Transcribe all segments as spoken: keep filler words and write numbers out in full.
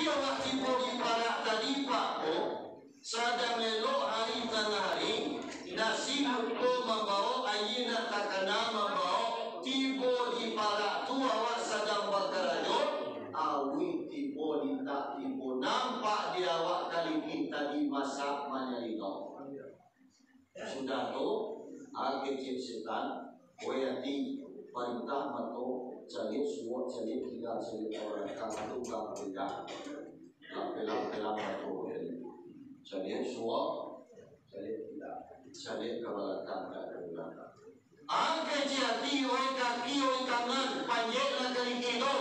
Awak tibo di parak tadi, Pak, ko, sadang elok hari tangah hari, nasi luko mambaok, aia nak takana mambaok, tibo di parak tu awak sadang bakarajo, awih tibo di tak tibo, nampak di awak kaliki tadi masak manyalinok. Sudah tu, ah, kecek setan, "Woi ati, parintah mato, caliak suok, caliak kida, caliak ka balakang, tu ka pindah." Lah pelang-pelang mato, caliak suok, caliak kida, caliak ka balakang, ka balakang. Ah, kecek ati, woi kaki, woi tangan, panjeklah kaliki tu.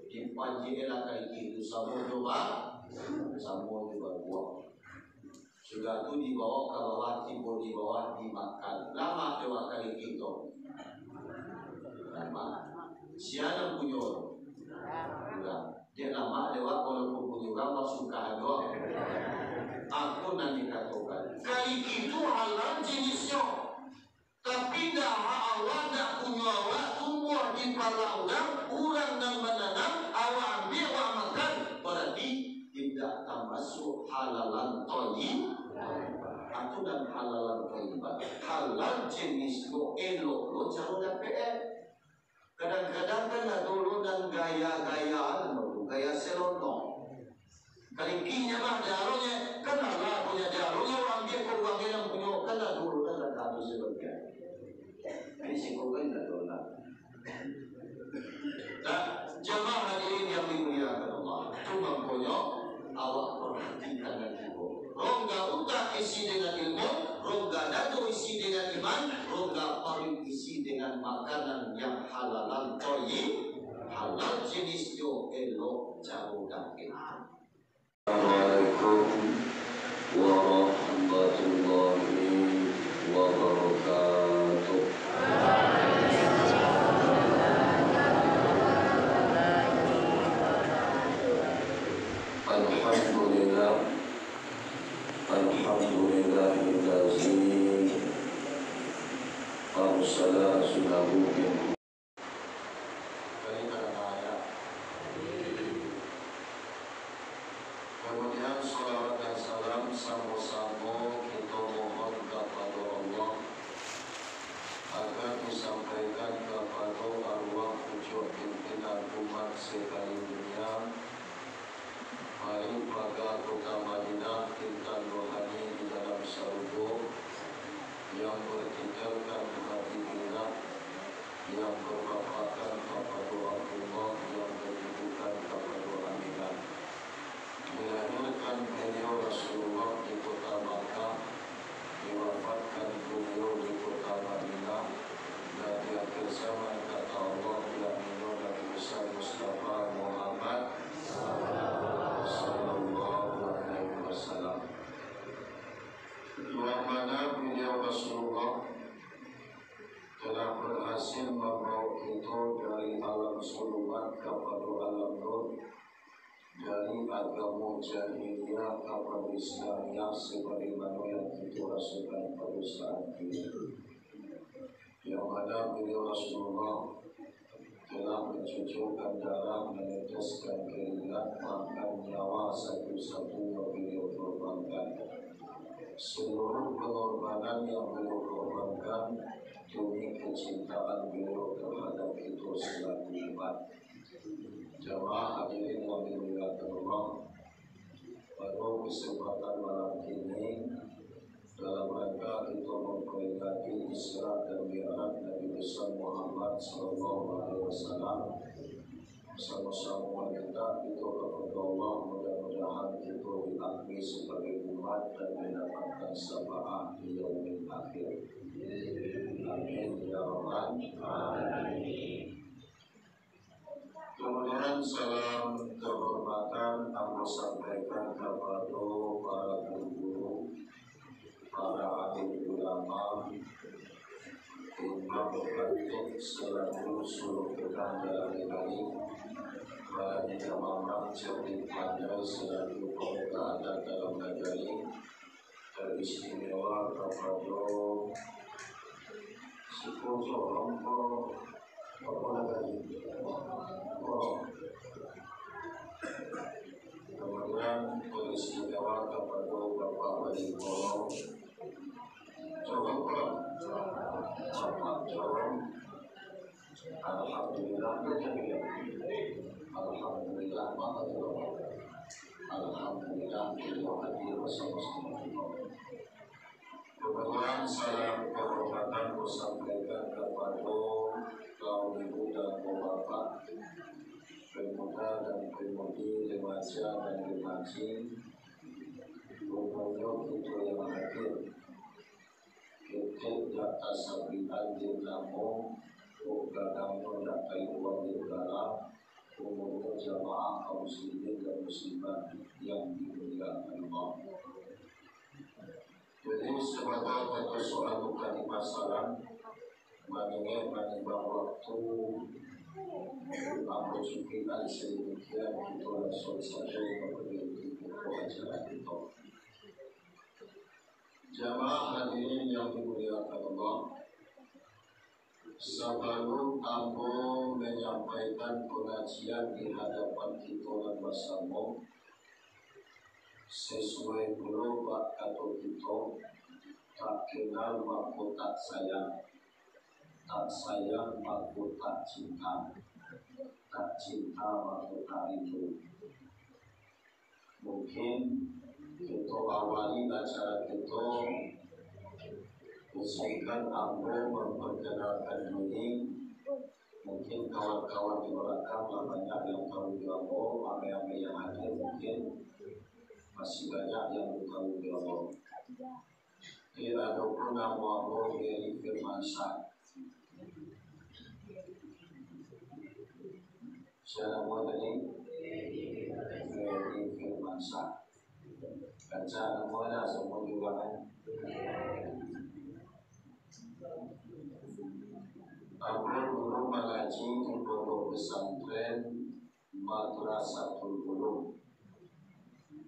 Dipanjeklah kaliki tu, samo jo ba-, samo jo baguak. Sudah tu dibaok ka bawah, tibo di bawah, dimakan. Lamak dek awak kaliki tu. Lamak. Sia nan punyo? Urang. Dek lamak dek awak, walaupun punyo urang, basukahan doh. Aku nan dikatokan. Kaliki tu halal jenisnyo. Tapi dahak awak, dak punyo awak, tumbuah di parak urang, urang nan mananam, awak ambiak, awak makan, barati indak tamasuak halalan thoyib. Atu nan halalan thoyib, halal jenis lo, elok lo caro dapek e. Kadang-kadang kan ado lo nan gaya-gaya, namo tu, gaya selotong. Kalikinyo mah jaronyo, kan alah punyo jaronyo, ambiak ko urang nan punyo, kan ado lo nan lah ado sabagian. Jadi siko kan indak ado lah. Nah, jamaah hadirin yang dimuliakan Allah, tu mangkonyo awak perhatikan nan tibo. Rongga utak isi dengan ilmu, rongga dado isi dengan iman, rongga paruik isi dengan makanan yang halalan thoyib, halal jenisnyo, elok caro dapek. Assalamualaikum warahmatullahi wabarakatuh. Alhamdulillah. Alhamdulillahillazi arsala rasulahu bil Kamudian, salawat dan salam samo-samo kito mohon kapado Allah, agar disampaikan kapado arwah pucuak pimpinan umat sakalian dunia, mari paga kota Madinah, intan rohani di dalam sarugo, yang bertitelkan hati Bilal, yang berpapakan kapado Abdullah, yang bertujukan kapado Aminah. Dilahirkan beliau Rasulullah di kota Makkah, diwafatkan beliau di kota Madinah, dan di akhir zaman, kata Allah, diamino Nabi besar Mustafa Muhammad sallallahu alaihi wasallam. Yang mana beliau Rasulullah telah berhasil mambawa kito dari alam zulumat kapado alam nur, dari agamo jahiliah kapado Islamiah, sabagaimano yang kito rasokan pado saat ini. Yang mana beliau Rasulullah telah mencucurkan darah, meneteskan keringat, bahkan nyawa satu-satunya beliau korbankan. Seluruh pengorbanan yang beliau korbankan demi kecintaan beliau terhadap kito selaku umat. Jamaah hadirin yang dimuliakan Allah, pada kesempatan malam ini, dalam rangka kito memperingati Isra dan Mi'raj Nabi besar Muhammad sallallahu alaihi wasallam, sama-sama meminta kito kepada Allah, mudah-mudahan kito diakui sebagai umat dan mendapatkan syafaat di yaumil akhir. Amin ya rabbal alamin. Kamudian, salam kahormatan ambo sampaikan kapado para guru-guru, para alim ulama, imam khatib selaku suruh petang dalam nagari, para imam cerdik pandai selaku pemuka adat dalam nagari, teristimewa kapado siko sorong ko, apo nagari? Oh. Istimewa kapado Bapak Wali Kota Johor, Bapak Johor. Alhamdulillah, Alhamdulillah, Alhamdulillah, Alhamdulillah, Kemudian, salam kehormatan kusampaikan kapado kaum ibu dan kaum bapak, pemuda dan pemudi, remaja dan remaji, umumnyo kito yang hadir. Ketek dak tasabuikan dek namo, kok gadangnyo dak taimbau dek gala, umumnyo jamaah kaum muslimin dan muslimat yang dimuliakan Allah. Jadi, sabagai persoalan bukan masalah, maningek manimbang waktu, ambo cukuikan sademikian, kito langsung sajo ka pokok acara kito. Jamaah hadirin yang dimuliakan Allah, sabalun ambo manyampaikan pangajian di hadapan kito nan basamo, sasuai pulo bak kato kito, tak kenal mako tak sayang, tak sayang mako tak cinta, tak cinta mako tak rindu. Mungkin kito awali acara kito, izinkan ambo mamparkenalkan diri. Mungkin kawan-kawan di balakang lah banyak yang tahu di ambo, amai-amai yang hadir mungkin masih banyak yang belum tahu di ambo. Jadi, adopun namo ambo Heri Firmansyah. Sia namo tadi? Heri Firmansyah. Kancang namo lah, samo juo kan. Ambo dulu mangaji di pondok pesantren Madrasatul Ulum,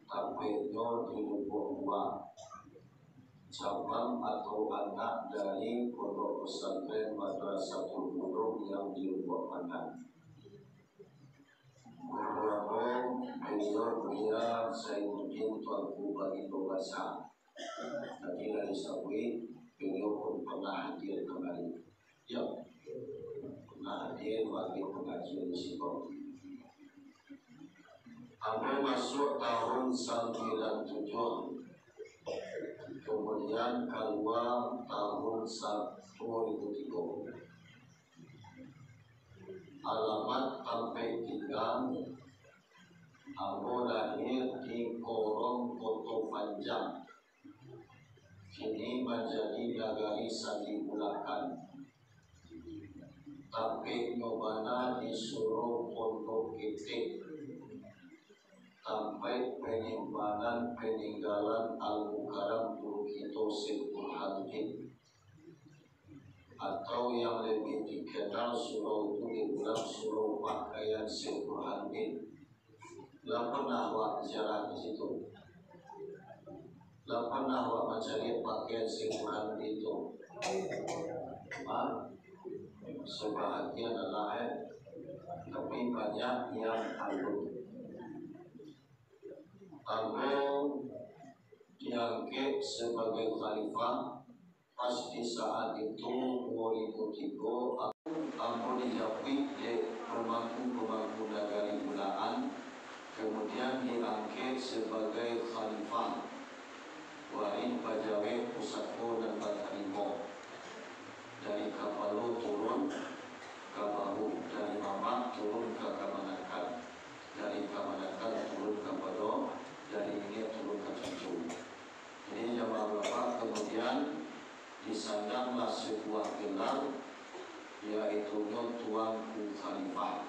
tampeknyo di Lubuak Buah, cabang atau anak dari Pondok Pesantren Madrasatul Ulum yang di Lubuak Pandan. Guru ambo, Beliau Mulia Zainuddin Tuanku Bagindo Basa. Tadi lah disabuik, beliau pun pernah hadir kemari. Ya, pernah hadir bagi pengajian di siko. Ambo masuk tahun sambilan tujuh, kemudian kalua tahun sa-, duo ribu tigo. Alamat tampek tingga, ambo lahir di Korong Koto Panjang, kini manjadi Nagari Sandi Bulakan. Tampeknyo bana di Suro Pondok Ketek, tampek panyimbanan paninggalan Al-Mukarram guru kito Syekh Burhanuddin, atau yang lebih dikenal surau tu di dalam surau pakaian Syekh Burhanuddin. Lah pernah awak ziarah di situ? Lah pernah awak mancari pakaian Syekh Burhanuddin tu? Ha? Sebahagian alah, eh. Tapi banyak yang alun. Ambo diangkek sebagai khalifah. Pas di saat itu, duo ribu tigo, ambo dijapuik dek pemangku-pemangku nagari Bulakan, kemudian diangkek sebagai khalifah, warih pajawek pusako nan batarimo, dari kapalo turun ka bawah, dari mamak turun ka kamanakan, dari kamanakan turun kapado, dari niniak turun ka cucu. Jadi, jamaah ulama, kemudian disandanglah sebuah gelar, yaitunyo Tuanku Khalifah.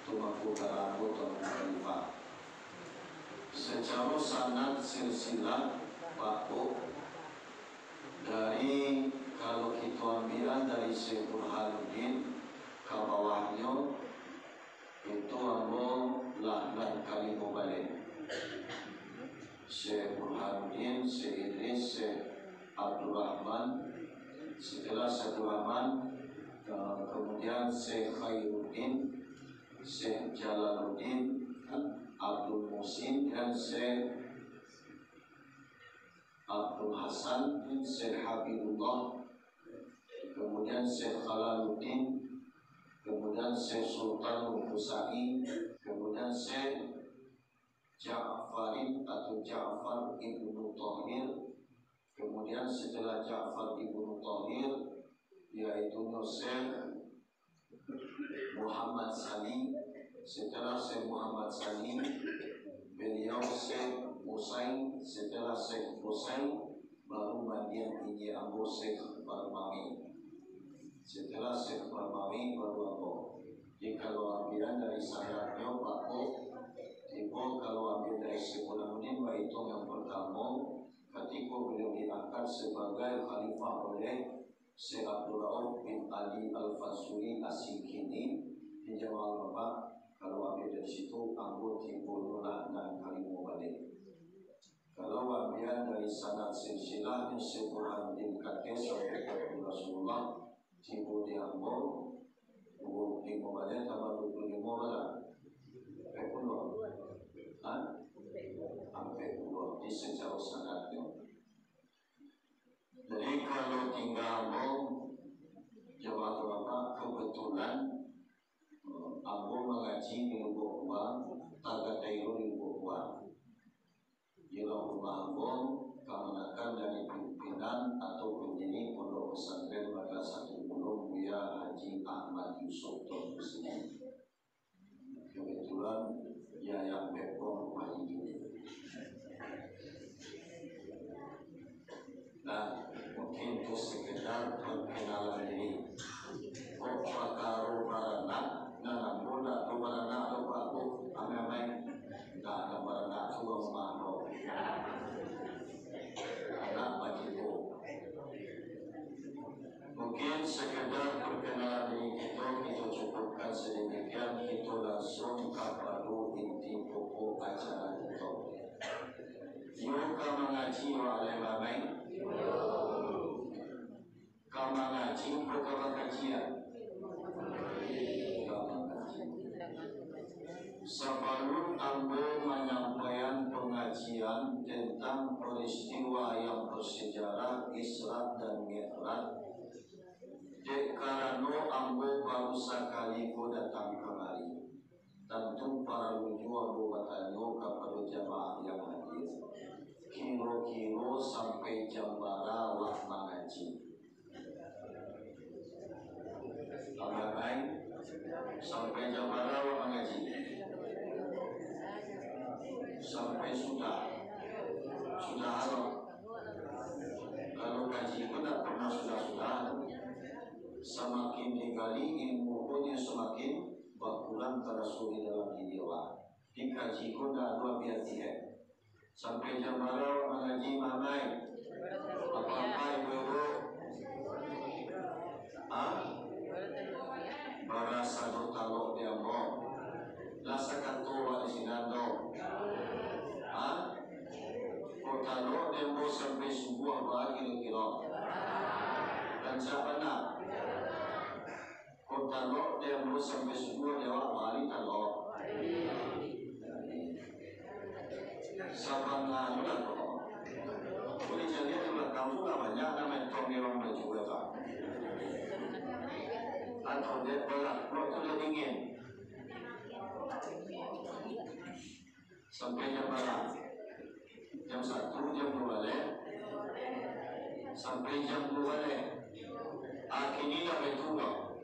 Tuanku Garabo, Tuanku Khalifah. Secara sanad silsilah, Pak Bu, dari, kalau kito ambiak dari Syekh Burhanuddin ka bawahnyo, itu ambo lah nan kalimo baleh. Syekh Burhanuddin, Syekh Idris, Syekh Abdurrahman, setelah Syekh Abdurrahman, eh, kemudian Syekh Khairuddin, Syekh Jalaluddin, Abdul Muhsin, dan Syekh Abdul Hasan bin Syekh Habibullah, kemudian Syekh Jalaluddin, kemudian Syekh Sultan Husai, kemudian Syekh Ja'farin atau Ja'far ibnu Thahir, kemudian setelah Ja'far ibnu Thahir, yaitu Syekh Muhammad Salim. Setelah Syekh Muhammad Salim, beliau Syekh Husain. Setelah Syekh Husain, baru mandiang inyiak ambo Syekh Barmawi. Setelah Syekh Barmawi, baru ambo. Jadi, kalau ambilan dari sanadnyo, Pak Bo, tibo kalau ambilan dari Syekh Burhanuddin, baituang yang pertamo, katiko beliau diangkat sebagai khalifah oleh Syekh Abdul Rauf bin Ali Al-Fazuli As-Singkini, di Jawa Barat. Kalau ambilan dari situ, ambo tibonyo lah nan kalimo baliak. Kalau ambilan dari sanad silsilah, Syekh Burhanuddin Kates sampai ka Rasulullah, tibo di ambo, duo puluah limo baliak tambah duo puluah limo baliak. Ampek puluah. Ha? Ampek puluah. Di secara sanadnyo. Jadi, kalau tingga ambo, jamaah Bapak, kebetulan, eh, ambo mangaji di Lubuak Bua, tagak dairo di Lubuak Bua. Di rumah ambo, kamanakan dari pimpinan atau pendiri Pondok Pesantren Madrasatul Ulum Buya Haji Ahmad Yusuf Tuan Presiden. Kebetulan, ya, yang bepom rumah ini. Nah, mungkin itu sekedar perkenalan diri. Kok pakaro baranak, nah, ambo ndak ado baranak, ado babu, amai-amai. Ndak ado baranak tu rumah ambo. Anak bajigo. Mungkin sekedar perkenalan diri kito, kito cukupkan sedemikian, kito langsung kapado inti pokok acara kito. Yo ka mangaji, wahai mamai? Ka mangaji, ko ka bakajian? Ka mangaji. Sabalun ambo manyampaian pangajian tantang peristiwa yang bersejarah Isra dan Mi'raj, dek karano ambo baru sakali ko datang kamari, tantu paralu juo ambo batanyo kapado jamaah yang hadir, kiro-kiro sampai jam bara awak mangaji? Amai-amai, sampai jam bara awak mangaji? Sampai sudah. Sudah awak. Kalau kaji ko ndak pernah sudah-sudah. Samakin digali ilmu ko, nyo samakin bakurang taraso di dalam diri awak. Di kaji ko ndak ado abih-abih, eh. Sampai jam bara awak mangaji, mamai? Apak-apak, ibu-ibu? Ha? Bara sado talok di ambo? Lah sakato awak di sinan tu? Ha? Kok talok di ambo sampai subuah, bara kiro-kiro? Rancak bana? Kok talok di ambo sampai subuah, di awak bara talok? Sabana tu lah tu. Buliah caliak di balakang tu lah banyak nan main tong di ruang baju tu. Atau dek balak, kok tu lah dingin. Sampai jam bara? Jam satu, jam duo baleh. Sampai jam duo baleh. Akhirnyo lah baitu, Bang.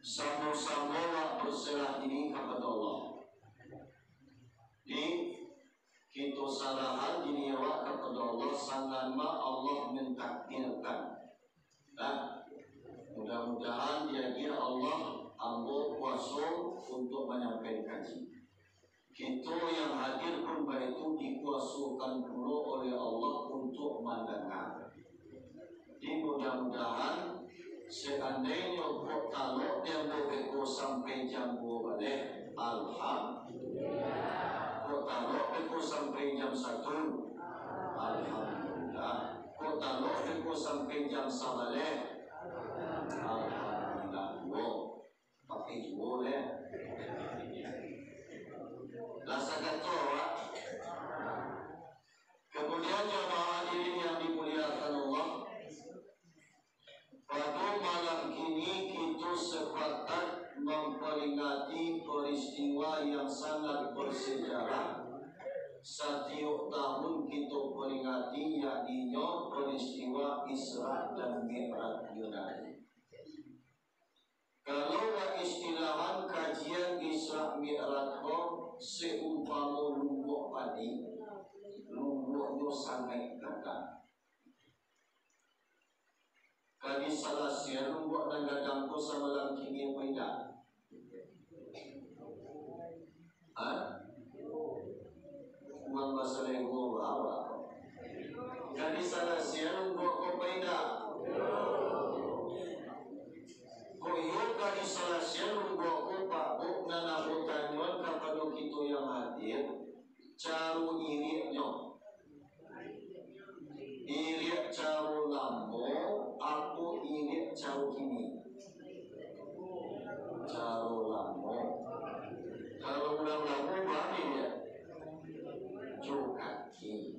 Samo-samo lah berserah diri kapado Allah. Di kito sarahan diri awak kapado Allah, sangana Allah mentakdirkan. Nah, mudah-mudahan diagiah Allah ambo kuaso untuk manyampaikan kaji. Kito yang hadir pun baitu dikuasokan pulo oleh Allah untuk mandanga. Jadi, mudah-mudahan, seandainyo kok talok di ambo beko sampai jam duo baleh, alhamdulillah. Kok talok beko sampai jam satu, alhamdulillah. Kok talok beko sampai jam sabaleh, alhamdulillah juo. Pakai juo, leh. Lah sakato, Pak. Kemudian jamaah Satiok tahun kito peringati, yakninyo peristiwa Isra dan Mi'raj-nyo Nabi. Kalau baistilahan kajian Isra Mi'raj ko, seumpamo lumbuak padi, lumbuaknyo sangaik gadang. Ka disalasian lumbuak nan gadang ko samalam kini apo indak? Ha? Urang basalenggo bawa. Ka disalasian lumbuak ko apo indak? Kok iyo ka disalasian lumbuak ko, Pak Bu, nan ambo tanyoan kapado kito yang hadir, caro iriaknyo. Iriak caro lamo, apo iriak caro kini? Caro lamo. Kalau urang lamo, baa iriak? Jo kaki.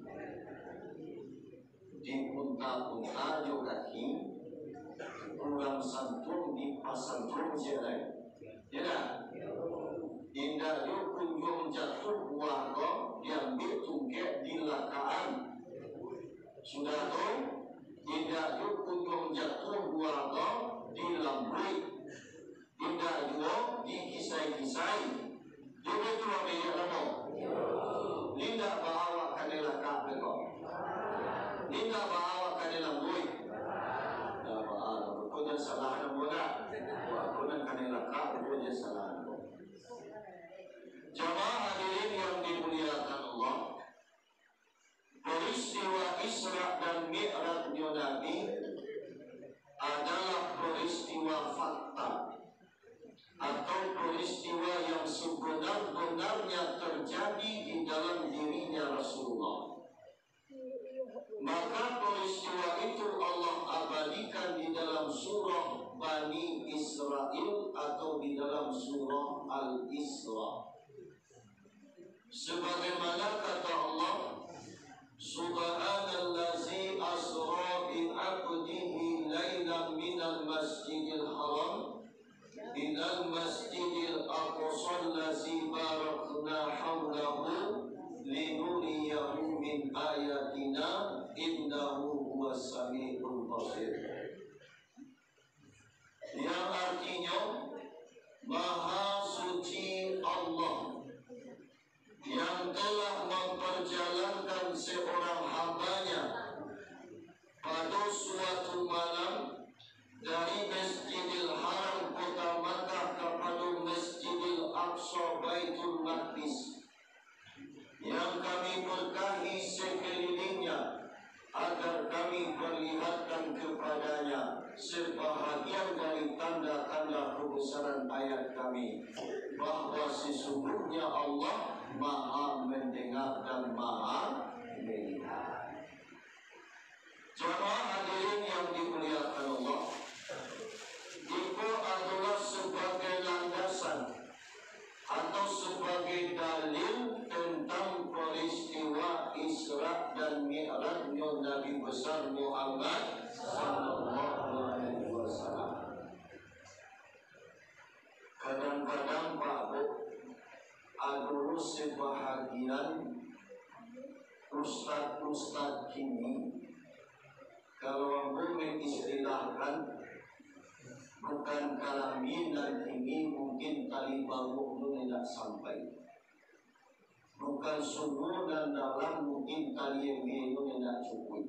Dipunta-punta jo kaki, urang santuang dipasantuang siang lai. Yo ndak? Indak jo kunjuang jatuah buah ko, diambiak tungkek dilakakan. Sudah tu, indak jo kunjuang jatuah buah ko, dilambuik. Indak juo dikisai-kisai. Jadi tu lah banyak lamo. Indak baawak kanai lakak beko. Indak baawak kanai lambuik. Indak baawak. Kau jangan salah namo lah. Kau nan kanai lakak, kau jangan salah namo. Jamaah hadirin yang dimuliakan Allah, peristiwa Isra dan Mi'rajnyo Nabi adalah peristiwa fakta atau peristiwa yang sebenar-benarnya terjadi di dalam dirinya Rasulullah. Maka peristiwa itu Allah abadikan di dalam surah Bani Israil atau di dalam surah Al-Isra. Sebagaimana kata Allah, "Subhanallazi asra bi abdihi lailan minal masjidil haram ilal masjidil aqsa allazi barakna haulahu linuriyahu min ayatina innahu huwas samiul basir." Yang artinyo, Maha Suci Allah yang telah memperjalankan seorang hamba-Nya pada suatu malam dari Masjidil Haram Kota Makkah kepada Masjidil Aqsa Baitul Maqdis, yang Kami berkahi sekelilingnya, agar Kami perlihatkan kepadanya sebahagian dari tanda-tanda kebesaran ayat Kami, bahwa sesungguhnya Allah Maha Mendengar dan Maha Melihat. Jamaah hadirin yang dimuliakan Allah, iko adalah sebagai landasan atau sebagai dalil tentang peristiwa Isra dan Mi'rajnyo Nabi Besar Muhammad sallallahu alaihi wasallam. Kadang-kadang, Pak Bu, ado sebahagian ustad-ustad kini, kalau ambo mengistilahkan, bukan kalambi nan tinggi, mungkin tali baruak pun indak sampai. Bukan sumur nan dalam, mungkin tali embe pun indak cukuik.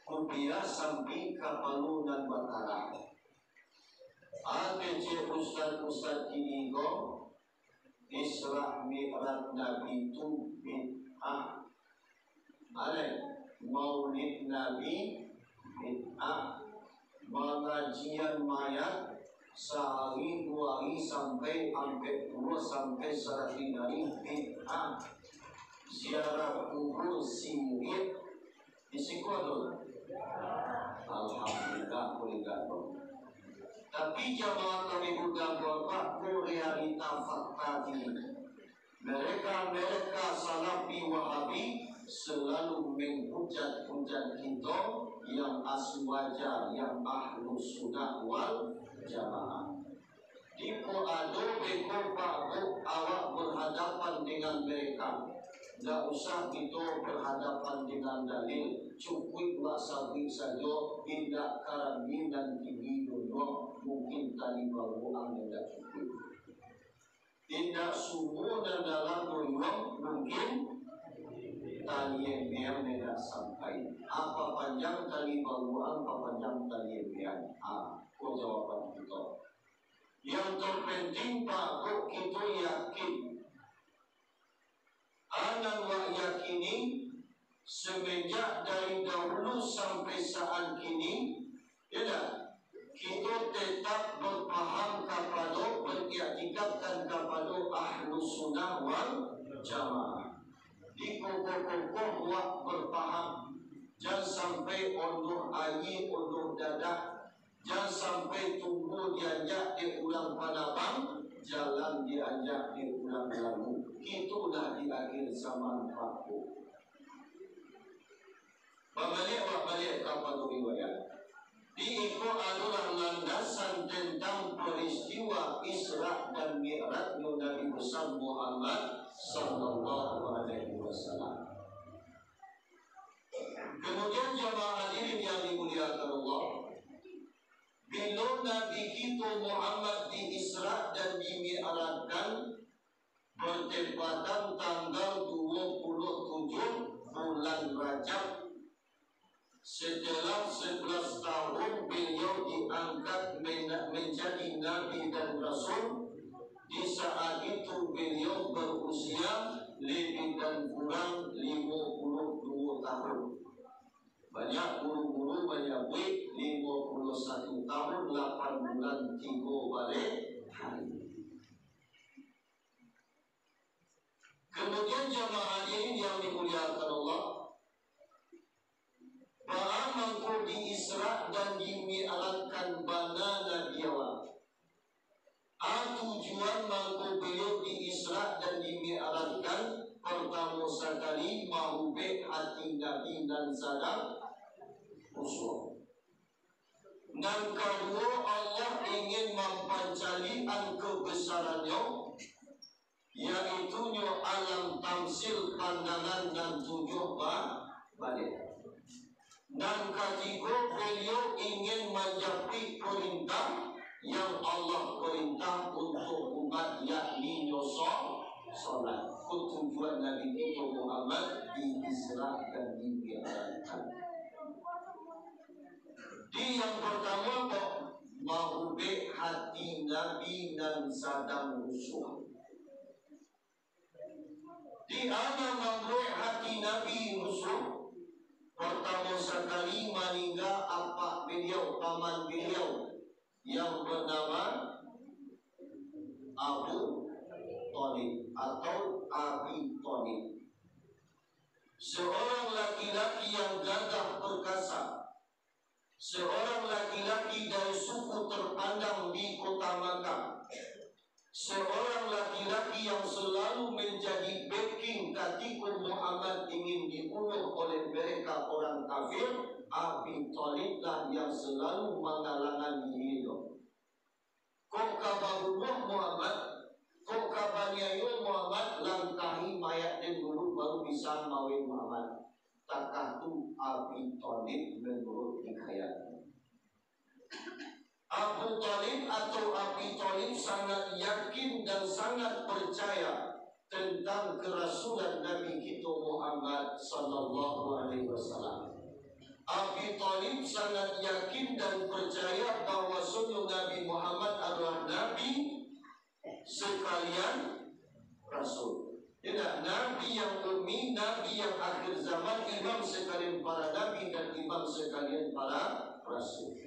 Kupiah sampai kapalo nan batarah. A kecek ustad-ustad kini ko, Isra Mi'raj Nabi tu bid'ah. Alai, Maulid Nabi bid'ah. Mangajian mayat sahari duo hari sampai ampek puluah sampai saratuih hari bid'ah. Ziarah kubur sirik. Di siko tu. Alhamdulillah, ko indak tu. Tapi jamaah kami bukan Bapak, ko realita fakta kini. Mereka-mereka Salafi Wahabi selalu menghujat-hujat kito yang aswaja, yang ahlu sunnah wal jamaah. Di ko ado beko Pak Bu awak berhadapan dengan Indak usah kito berhadapan dengan dalil, cukuik wak sabuik sajo, indak karami nan tinggi duduak, mungkin tali baruang indak cukuik. Indak sumua nan dalam duduak, mungkin tali embiang indak sampai. Apa panjang tali baruang, apa panjang tali embiang. Ah, ko jawaban kito. Yang terpenting, Pak, kok kito yakin Anan wak yakini, semenjak dari dahulu sampai saat kini, ya dak? Kito tetap berpaham kapado, beriktikadkan kapado Ahlus Sunnah wal Jamaah. Dikokoh-kokoh wak berpaham, jan sampai ondoh aia, ondoh dadah, jan sampai tumbuah dianjak dek urang panabang, jalan dianjak dek urang lalu. Kito lah di akhir zaman, Pak. Babaliak wak baliak kapado riwayat. Di iko adolah landasan tentang peristiwa Isra dan Mi'rajnyo Nabi Besar Muhammad sallallahu alaihi wasallam. Kemudian, jamaah hadirin yang dimuliakan Allah, bilo Nabi kito Muhammad di-Isra dan di-Mi'rajkan bertepatan tanggal dua puluh tujuh bulan Rajab, setelah sebelas tahun beliau diangkat men-, menjadi nabi dan rasul. Di saat itu beliau berusia lebih dan kurang lima puluh dua tahun. Banyak guru-guru manyabuik lima puluh satu tahun, lapan bulan, tigo baleh hari. Kemudian, jamaah hadirin yang dimuliakan Allah, baa mangko di-Isra dan di-Mi'rajkan bana Nabi awak? A, tujuan mangko beliau di-Isra dan di-Mi'rajkan, partamo sakali, maubek hati Nabi nan sadang khusyuk. Nan kaduo, Allah ingin mampancaliakan kebesaran-Nyo, yaitunyo alam tamsil, pandangan nan tujuah ba-, baleh. Nan katigo, beliau ingin manjapuik perintah yang Allah perintah untuk umat, yakni nyo so-, solat. Ko tujuan Nabi kito Muhammad di-Isra dan di-Mi'rajkan. Di yang pertamo ko, maubek hati Nabi nan sadang rusuah. Di a nan mambuek hati Nabi rusuah, partamo sakali maningga apak beliau, paman beliau, yang bernama Abu Thalib atau Abi Thalib. Seorang laki-laki yang gagah perkasa, seorang laki-laki dari suku terpandang di kota Makkah, seorang laki-laki yang selalu menjadi backing katiko Muhammad ingin dibunuh oleh mereka orang kafir, Abi Thalib lah yang selalu manghalangi diri tu. Kok ka babunuah Muhammad, kok ka baniayo Muhammad, langkahi mayat den dulu, baru bisa mawe Muhammad. Takah tu Abi Thalib menurut hikayat. Abu Thalib atau Abi Thalib sangat yakin dan sangat percaya tentang kerasulan Nabi kito Muhammad sallallahu alaihi wasallam. Abi Thalib sangat yakin dan percaya bahwasonyo Nabi Muhammad adalah nabi sekalian rasul. Indak, nabi yang ummi, nabi yang akhir zaman, imam sekalian para nabi, dan imam sekalian para rasul.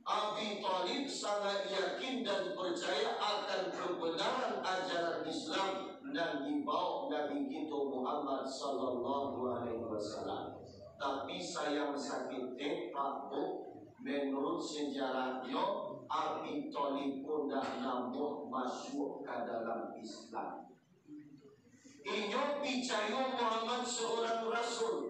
Abi Thalib sangat yakin dan percaya akan kebenaran ajaran Islam nan dibawa Nabi kito Muhammad sallallahu alaihi wasallam. Tapi sayang saketek, Pak, Bu, menurut sejarahnyo, Abi Thalib pun ndak namuah masuak ka dalam Islam. Inyo picayo Muhammad seorang rasul.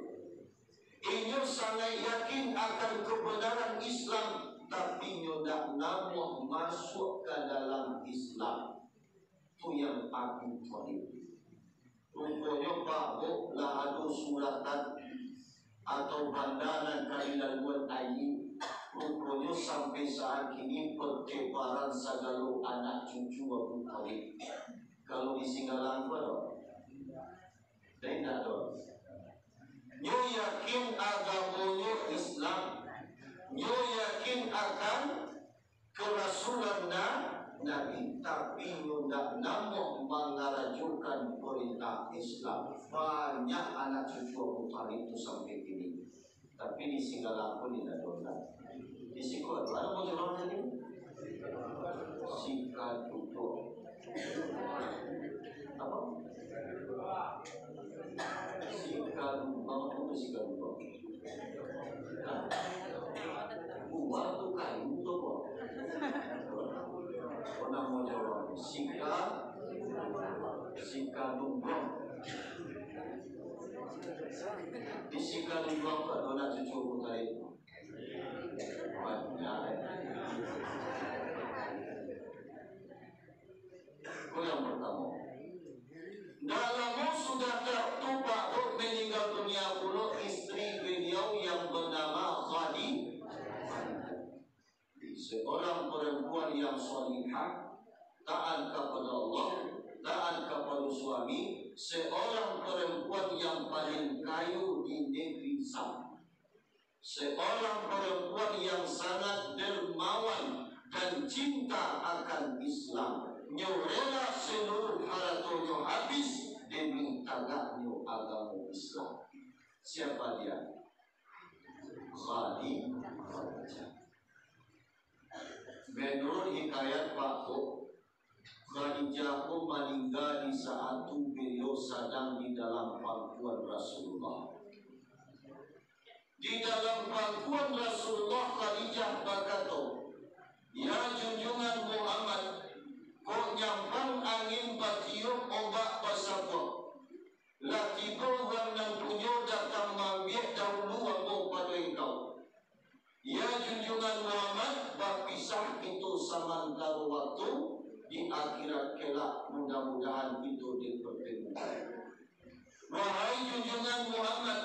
Inyo sangaik yakin akan kebenaran Islam, tapi inyo ndak namuah masuak ka dalam Islam. Tu yang Abi Thalib. Ruponyo Pak Buk lah ado suratan atau banda nan ka dilaluan aia. Ruponyo sampai saat kini pertebaran sagalo anak cucu Abu Thalib. Kalau di Singgalang ko ado? Indak ado. Nyo yakin agamonyo Islam. Nyo yakin akan kerasulan na-, Nabi, tapi nyo ndak namuah mangarajokan parentah Islam. Banyak anak cucu Abu Thalib tu sampai kini. Tapi di Singgalang ko indak ado. Di siko ado, ado bocoran tadi? Sikadudo. Apa? Sikadudo, apa sikadudo? Buah tu kayu tu, Bang. Oh, namo Jawa. Sika, sikadudo. Di sikadudo tu ado anak cucu Abu Thalib. Banyak, eh. Ko yang pertamo. Ndak lamo sudah tu Pak Buk meninggal dunia pulo istri beliau yang bernama Khadi-, seorang perempuan yang salihah, taat kepada Allah, taat kepada suami, seorang perempuan yang paling kayo di negeri Sam. Seorang perempuan yang sangat dermawan dan cinta akan Islam. Nyo rela seluruh haratonyo habis demi tagaknyo agamo Islam. Siapa dia? Khadijah. Menurut hikayat Pak Buk, Khadijah ko maningga di saat tu beliau sadang di dalam pangkuan Rasulullah. Di dalam pangkuan Rasulullah, Khadijah bakato, "Ya junjungan Muhammad, kok nyampang angin batiup, ombak basabuang. Lah tibo urang nan punyo datang maambiak dahulu ambo pado engkau. Ya junjungan Muhammad, bapisah kito samantaro waktu, di akhirat kelak mudah-mudahan kito dipertemukan. Wahai junjungan Muhammad,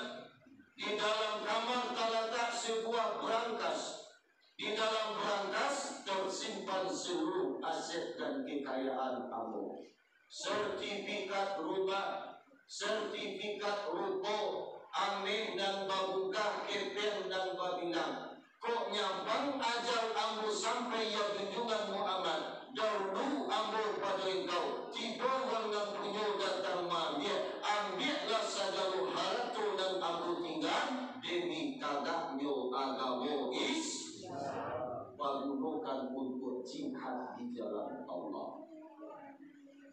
di dalam kamar talatak sebuah berangkas. Di dalam berangkas tersimpan seluruh aset dan kekayaan ambo. Sertifikat rumah, sertifikat ruko, ameh nan babungkah, kepeng nan babilang. Kok nyampang ajal ambo sampai, ya junjungan Muhammad, dahulu ambo pado engkau, tibo urang nan punyo datang maambiak, ambiaklah sagalo harato nan ambo tingga, demi tagaknyo agamo Islam, pagunokan untuak jihad di jalan Allah."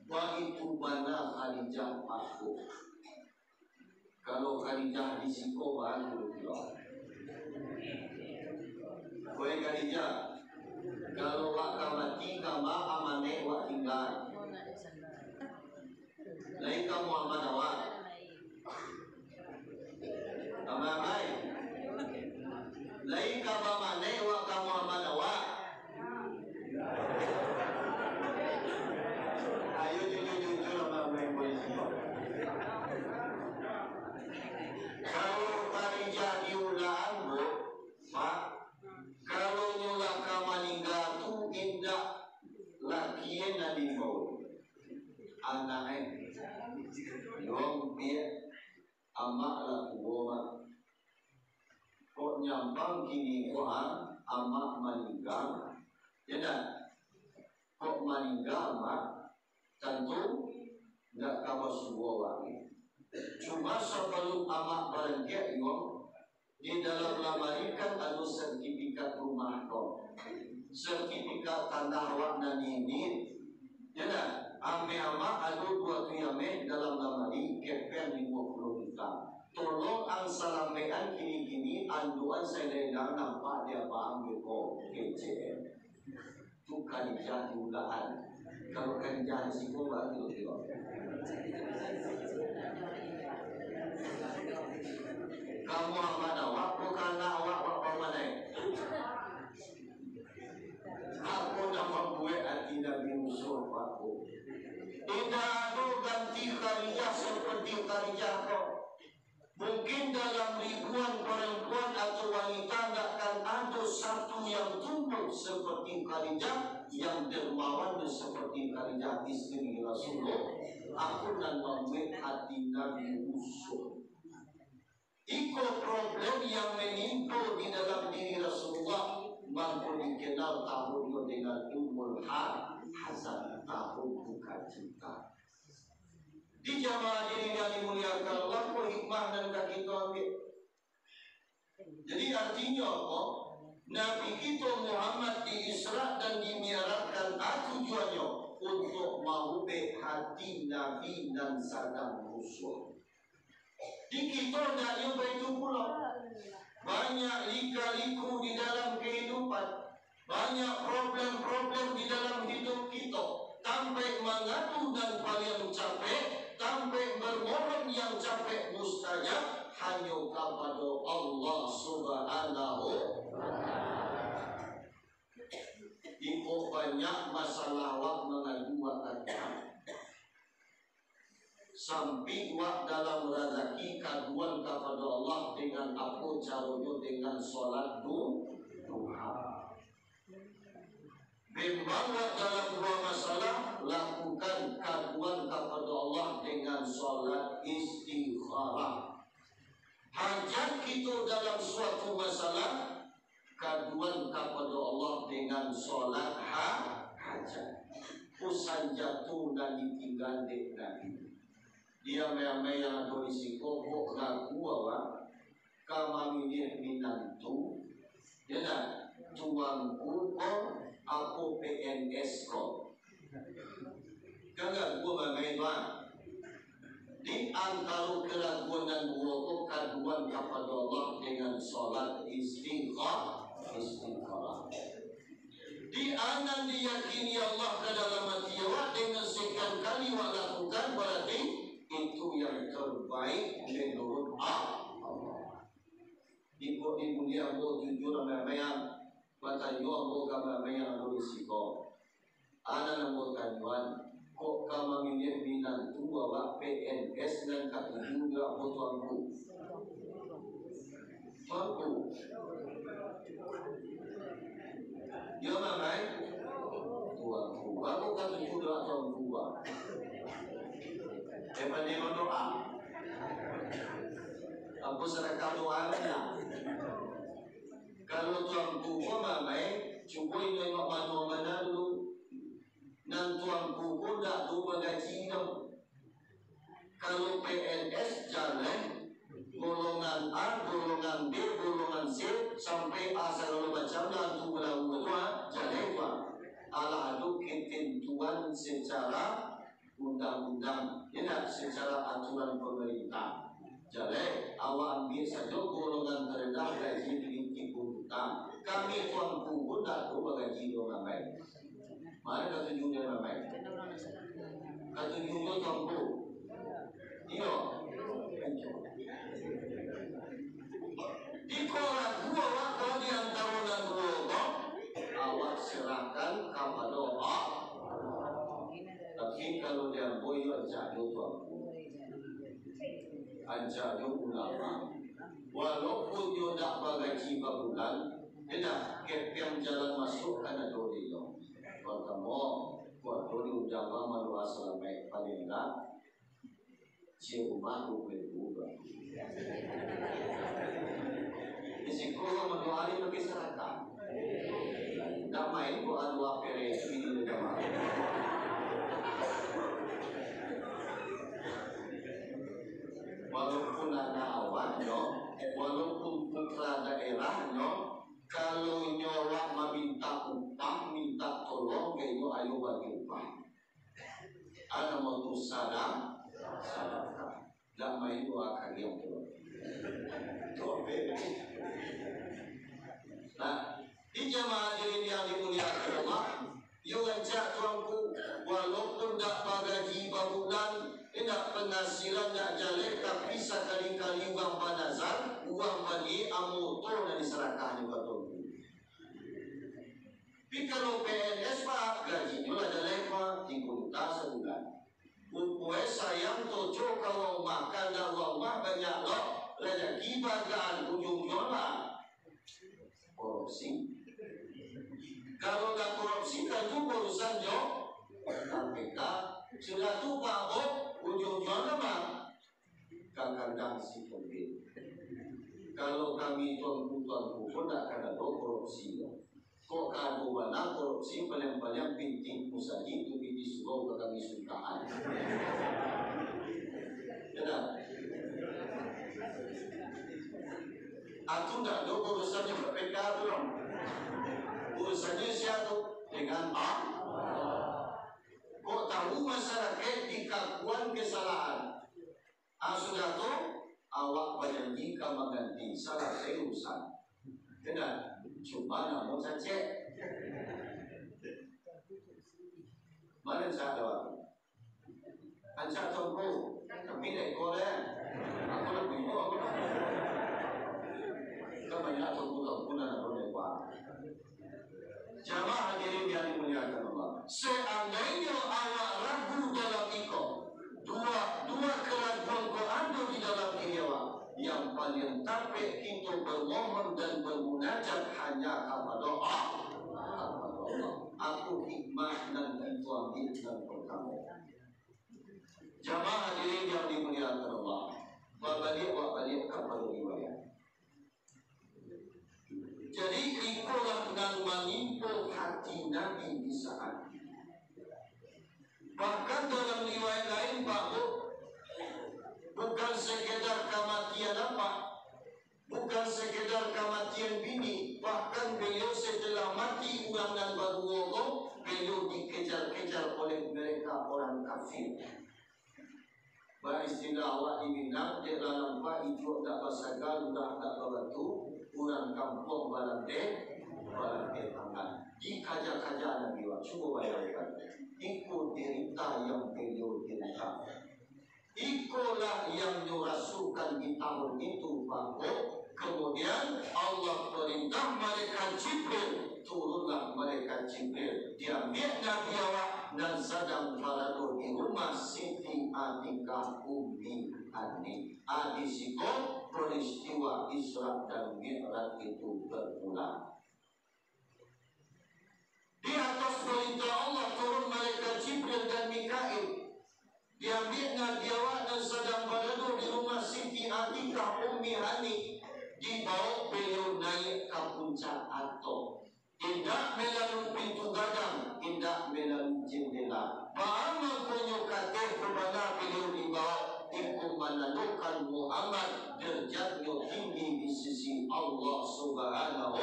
Baitu bana Khadijah, Pak Buk. Kalau Khadijah di siko, baru tu. Woi Khadijah, kalau wak ka mati, kama amanek wak tingga? Lai ka Muhammad awak? Amai-amai. Lai ka bamanek wak ka Muhammad awak? Ayo jujur-jujur, amai-amai polisi. Kalau Khadijah di ulaan, Bu, Pak, kalau nyo lah ka maningga tu, indak lakian nan dibawa. Anak, eh. Yo, biak. Amak lah tuo, Mak. Kok nyampang kini ko, ha? Amak maningga. Ya ndak? Kok maningga, Mak? Tantu ndak ka basuo awak ni. Cuma sabalum Amak barangkek, yo, di dalam lamari kan ado sertifikat rumah ko. Sertifikat tanah awak nan ini. Ya ndak? Ameh Amak ado duo tu ameh dalam lamari, kepeng limo puluah juta. Tolong ang salambekan kini-kini, andoan saidang-idang nampak di abang beko, kecek. Tu Khadijah di ulaan. Kalau Khadijah di siko, baru kilo-kilo. Kamu amat awak, bukan awak, awak pamanai. Apo nan mambuek ati Nabi Yusuf, Pak, Bu? Indak ado ganti Khadijah Khadijah ko. Mungkin dalam ribuan perempuan atau wanita, ndak akan ado satu yang tumbuh seperti Khadijah, yang dermawan seperti Khadijah, isteri Rasulullah. Aku nan mambuek hati Nabi rusuh. Iko problem yang manimpo di dalam diri Rasulullah, mangko dikenal tahun nyo dengan Ummul Ha-, Hazan, tahun dukacita. Di jamaah diri yang dimuliakan Allah, ko hikmah nan ka kito ambiak. Jadi, artinyo apo? Nabi kito Muhammad di-Isra dan di-Mi'rajkan, a, tujuannyo untuak maubek hati Nabi nan sadang rusuh. Di kito ndak yo baitu pulo. Banyak lika-liku di dalam kehidupan. Banyak problem-problem di dalam hidup kito. Tampek mangadu nan paliang capek, tampek bermohon yang capek mustajab, hanyo kapado Allah Subhanahu wa Ta'ala. Iko banyak masalah wak mangadu wak ka Tuhan. Sampik wak dalam razaki, kaduan kapado Allah dengan apo caronyo? Dengan solat du-, duha. Bimbang wak dalam duo masalah, lakukan, kaduan kapado Allah dengan solat istikharah. Hajat kito dalam suatu masalah, kaduan kapado Allah dengan solat ha-, hajat. Urusan jatuah nan ditingga dek Nabi. Di amai-amai yang ado di siko, kok ragu awak ka mamiliah minantu, yo ndak? Tuanku ko, apo P N S ko? Kan ragu amai-amai tu, ah. Di antaro keraguan nan duo ko, kaduan kapado Allah dengan solat istikha-, istikharah. Di a nan diyakini Allah ka dalam ati awak, dengan sekian kali wak lakukan, barati itu yang terbaik menurut Allah. Iko dimulia ambo jujur amai-amai, batanyo ambo ka amai-amai yang ado di siko. A nan ambo tanyoan, kok ka mamiliah minantu awak P N S nan katuju jo ambo, Tuanku? Tuanku. Yo, Mamai? Tuanku. Ambo katuju jo Tuanku, Bang. Eh, pandai mandoa. Ambo sadakah doa lah. Kalau Tuanku ko, Mamai, cubo inyo tengok mano bana dulu. Nan Tuanku ko ndak ado bagaji doh. Kalau P N S jaleh, golongan A, golongan B, golongan C, sampai A sagalo macam lah tu balalu tu, ah, jaleh tu, ah. Alah ado ketentuan secara undang-undang, yo ndak, secara aturan pemerintah. Jaleh, awak ambiak sajo golongan terendah gaji tigo puluah juta. Kami Tuanku pun ndak ado bagaji doh, Mamai. Mano katuju dek Mamai? Katuju jo Tuanku. Iyo. Jikok ragu awak ko di antaro nan duo ko, awak serahkan kapado Allah. Tapi kalau di ambo, iyo, rancak jo Tuanku. Rancak jo ulama. Walaupun nyo ndak bagaji babulan, indak, kepiang jalan masuak kan ado dinyo. Partamo, kuato di ujang mandoa salamaik, paling indak, si rumah duo puluah ribu. Di siko mandoa di pakai sadakah. Indak main doa-doa peresi di rumah. Walaupun anak awaknyo, walaupun putra daerahnyo, kalau inyo awak maminta upah, minta tolong ka inyo, ayo bagi upah. Ado namo tu sada-, sadakah. Dak main doa kalian tu. Tu ape? Nah, di jamaah hadirin yang dimuliakan Allah, yo rancak Tuanku, walaupun dak bagaji babulan, indak penghasilan dak jaleh, tapi sakali-kali urang banazar, urang bagi amoto nan disarakah nyo ka Tuanku. Tapi kalau P N S, Pak, gajinyo lah jaleh, Pak, tigo juta sabulan. Umpoi sayang Cocok kalau makan dalam rumah banyak lo, rezeki bagian ujung-ujung lah korupsi. Kalau dah korupsi, tentu urusan jo K P K. Sudah tu, Pak Bok, ujung-ujung lah, Pak, ka kandang si Covid. Kalau kami tuanku-tuanku pun tak akan ada korupsi, lo. Kok ka ado bana korupsi, paliang-paliang pitih musajik tu pitih surau ka kami sungkahan. Yo ndak? Atu ndak ado urusannyo K P K tu, dong. Urusannyo sia tu? Dengan Allah. Kok tahu masyarakat dikakuan kesalahan? Ah, sudah tu, awak bajanji ka mangganti, salasai urusan. Yo ndak? Cuma namo cacek. Mano cak tu? Ancak tongko, tapi dek ko deh. Aku lah bingung. Kan banyak tongko-tongko nan ado dek ko. Jamaah hadirin yang dimuliakan Allah, seandainyo awak ragu dalam iko, dua, dua keraguan ko ado di dalam diri awak, yang paling tapek kito bermohon dan bermunajat hanya kapado Allah, kapado Allah. Apo hikmah nan kito ambiak nan pertamo? Jamaah hadirin yang dimuliakan Allah, babaliak awak baliak kapado riwayat. Jadi, ikolah nan manimpo hati Nabi di saat itu. Bahkan dalam riwayat lain, Pak Bu, bukan sekedar kamatian apa, bukan sekedar kamatian bini, bahkan beliau setelah mati urang nan baduo ko, beliau dikejar-kejar oleh mereka orang kafir. Baistilah awak di Minang, dek lah nampak ijuak dak basaga, ludah dak babatu, urang kampuang balandeh, balandeh tangan. Dikaja-kaja Nabi awak, cubo bayangkan. Iko derita yang beliau derita. Ikolah yang nyo rasokan di tahun itu, Pak Bu. Kemudian Allah perintah malaikat Jibril, turunlah malaikat Jibril, diambiak Nabi awak nan sadang barado di rumah Siti Atikah Ummi Hani. Ah, di siko peristiwa Isra dan Mi'raj itu bermula. Di atas perintah Allah turun malaikat Jibril dan Mikail. Diambiak Nabi awak nan sadang barado di rumah Siti Atikah Ummi Hani, dibaok baliau naiak ka puncak ato. Indak melalui pintu gadang, indak melalui jendela. Baa mangkonyo kateh tu bana baliau dibaok, iko manandokan Muhammad derajatnyo tinggi di sisi Allah Subhanahu,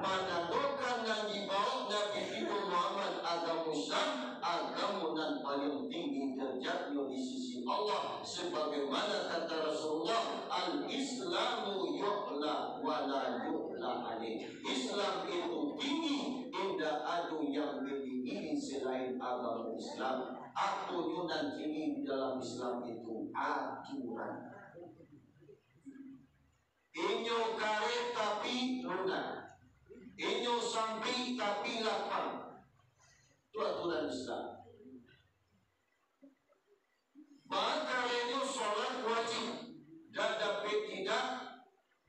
manandokan nan dibaok Nabi kito Muhammad agamo Islam, agamo nan paling tinggi derajatnyo di sisi Allah, sebagaimana kata Rasulullah, "Al-Islamu yu'la wa la yu'la alaih." Islam itu tinggi, indak ado yang mangilili selain agamo Islam. Aponyo nan tinggi di dalam Islam itu? Aturan. Inyo kareh tapi lunak. Inyo sampik tapi lapang. Tu aturan Islam. Baa karehnyo solat wajib, dak dapek tidak,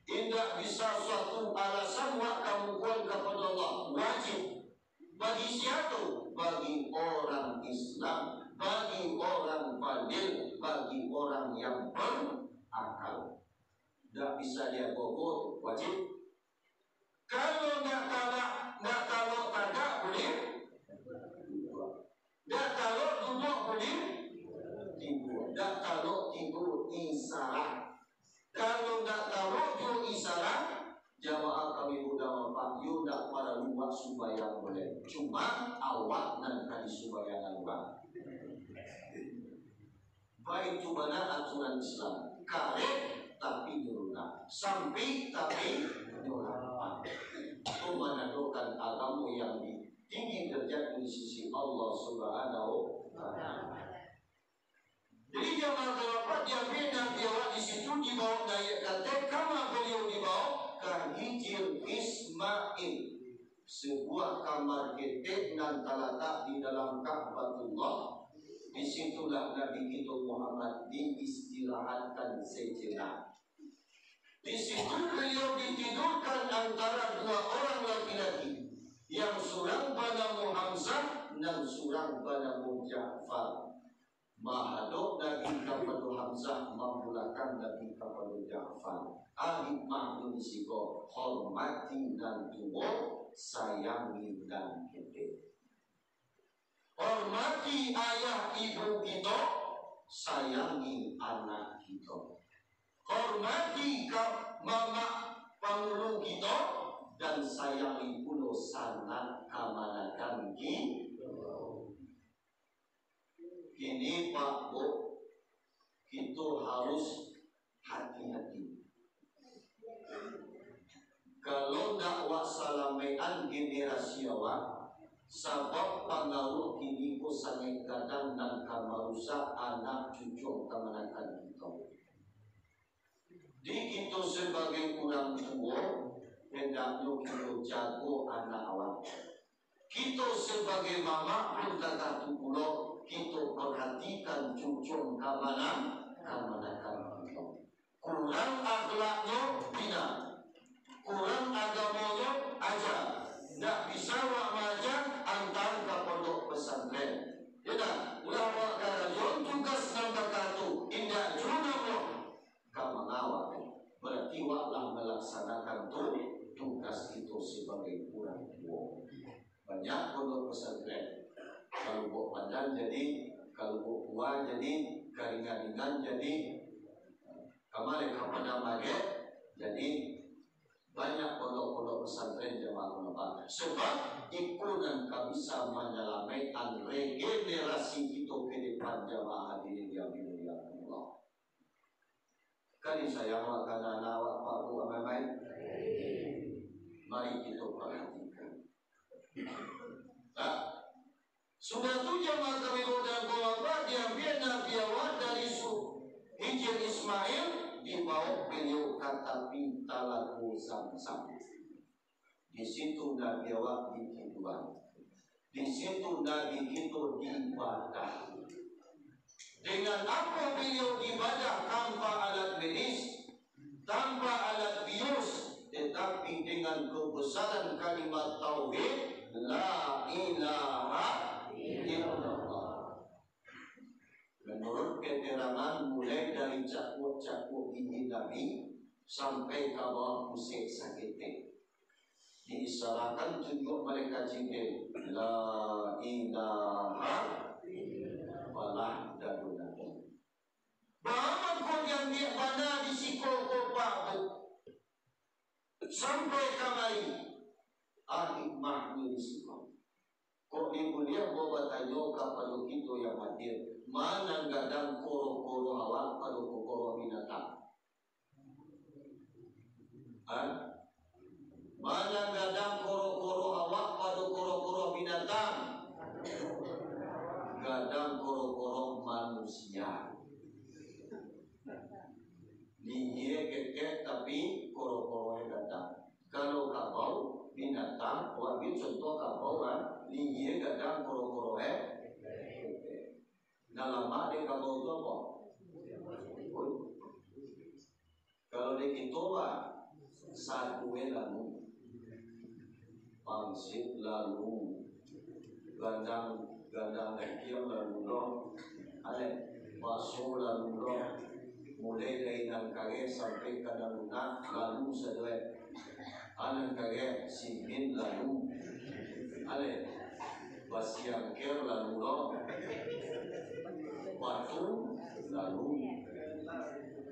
indak bisa suatu alasan wak kamukoan kapado Allah. Wajib. Bagi sia tu? Bagi orang Islam, bagi orang baligh, bagi orang yang berakal. Dak bisa diago-ago tu, wajib. Kalau ndak talok, ndak talok tagak, buliah? Ndak talok duduak, buliah? Tibo. Ndak talok tibo, isarak. Kalau ndak talok juo isarak, jamaah kami muda bapak, yo ndak paralu buek sumbayang buliah. Cuma awak nan ka disumbayangan urang. Baitu bana aturan Islam. Kareh tapi nyo lunak, sampik tapi nyo lapang. Tu manandokan agamo yang di-, tinggi darajat di sisi Allah Subhanahu wa Ta'ala. Jadi, jamaah bapak, diambiak Nabi awak di situ, dibaok naiak ka ateh, kama baliau dibaok? Ka Hijir Ismail. Sebuah kamar ketek nan talatak di dalam Ka'batullah. Di situlah Nabi kito Muhammad diistirahatkan sejenak. Di situ beliau ditidurkan antara dua orang laki-laki, yang surang banamo Hamzah, nan surang banamo Ja'far. Mahadok Nabi kapado Hamzah, mambulakang Nabi kapado Ja'far. Ahik mahnyo di siko, hormati nan tuo, sayangi nan ketek. Hormati ayah ibu kito, sayangi anak kito. Hormati ka-, mamak pangulu kito, dan sayangi pulo sanak kamanakan kito. Kini, Pak, Bu, kito harus hati-hati. Kalau ndak, wak salamaik an generasi awak, sabab pangaruah kini ko sangaik gadang nan ka marusak anak cucu kamanakan kito. Di kito sabagai urang tuo, hendaknyo kito jago anak awak. Kito sabagai mamak pun takah tu pulo, kito paratikan cucu kamana-, kamanakan kito. Kurang akhlaknyo bina, kurang agamonyo aja, ndak bisa wak maaja, antaan ka pondok pesantren. Yo dak? Lah wak karajoan tugas nan bakatu, indak juo doh ka mangawal. Berarti wak lah malaksanakan tu tugas kito sabagai urang tuo. Banyak pondok pesantren. Ka Lubuk Pandan jadi, ka Lubuk Pua jadi, ka Ringan-Ringan jadi, kamari ka Padang Magek jadi, banyak pondok-pondok pesantren jamaah ulama. Sebab iko nan ka bisa manyalamaikkan regenerasi kito ke depan jamaah hadirin yang dimuliakan Allah. Kan disayang awak ka anak awak, Pak, Bu, amai-amai? Mari kito paratikan. Nah, sudah tu jamaah kami bawa dalam keluarga, diambiak Nabi awak dari su-, Hijir Ismail, dibawa beliau ka tapi talago Zamzam. Di situ Nabi awak ditiduan. Di situ Nabi kito diibadah. Dengan apo beliau diibadah? Tanpa alat medis, tanpa alat bius, tetapi dengan kebesaran kalimat tauhid, La ilaha illallah. Menurut keterangan, mulai dari cakuak-cakuak gigi Nabi sampai ka bawah pusek saketek. Diisarakan tunjuak malaikat Jibril, La ilaha illallah, dado Nabi. Baa mangko diambiak bana di siko ko, Pak, Bu? Sampai kamari, ah, hikmahnyo di siko. Kok dibuliah ambo batanyo kapado kito yang hadir, ma nan gadang koro-koro awak pado koro-koro binatang? Ha? Ma nan gadang koro-koro awak pado koro-koro binatang? Gadang koro-koro manusia. Lihie ketek, tapi koro-koronyo gadang. Kalau kabau, binatang, ambiak contoh kabau, kan? Lihie gadang, koro-koronyo ketek. Nan lamak dek kabau tu apo? Kalau dek kito, bah, satu e lalu. Pangsit lalu. Gandang, gandang daging lalu lo. Alek, baso lalu lo. Mulai dari nan kareh sampai ka nan lunak, lalu sajo e. Ah, nan kareh, simin lalu. Alek, basi angker lalu lo. Batu lalu.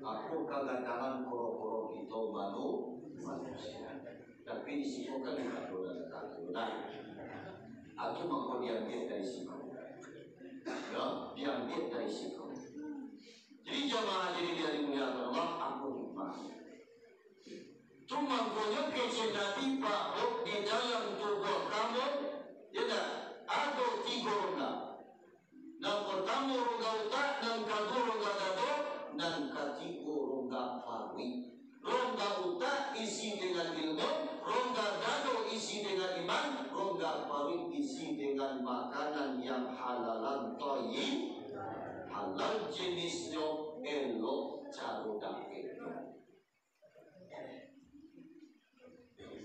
Apo kagandangan koro-koro kito manu-, manusia? Tapi di siko kan ado nan kata, nah. Atau mangko diambiak dari siko. Yo, diambiak dari siko. Jadi jamaah hadirin yang dimuliakan Allah, apo hikmah? Tu mangkonyo kecek Nabi, Pak, di dalam tubuah kamu, yo dak, ado tigo rongga. Nan partamo rongga utak, nan kaduo rongga dado, nan katigo rongga paruik. Rongga utak isi dengan ilmu, rongga dado isi dengan iman, rongga paruik isi dengan makanan yang halalan thayyib, halal jenisnyo,